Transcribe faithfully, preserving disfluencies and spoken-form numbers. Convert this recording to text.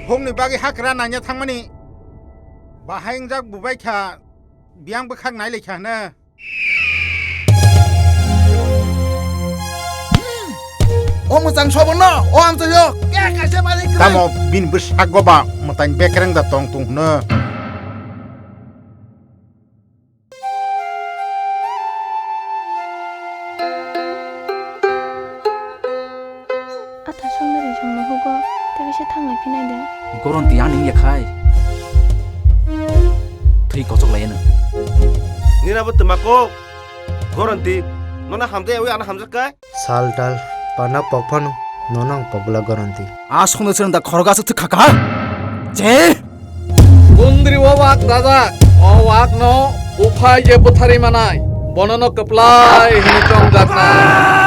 Phungni bagwi hakra nanya thangmani bahai wngjak bubai kha, biyang bwkhak nai lai kha hwno. O mwchang sobo no, o amchaio, ke kaisa malik kwrwi. Tamo bini bwsakgo ba mwtai bekereng da tong tung hwno. Athasongni rijongni hugo tebisa thanglai phinai de. Goronti ani wngya khai thwi kochok lai ano. Nini abo twma kok. Goronti, nono hamjak yawi ano hamjak kai? Sal tal, pana pok phano, nono ang pok bwla Goronti. A songno chwng da khorok aswk thwkha kha. Je! Kundri o wak dajak, o wak no buphai je bwtharwi manai, bono no kwplai hwnwi chongjaknai.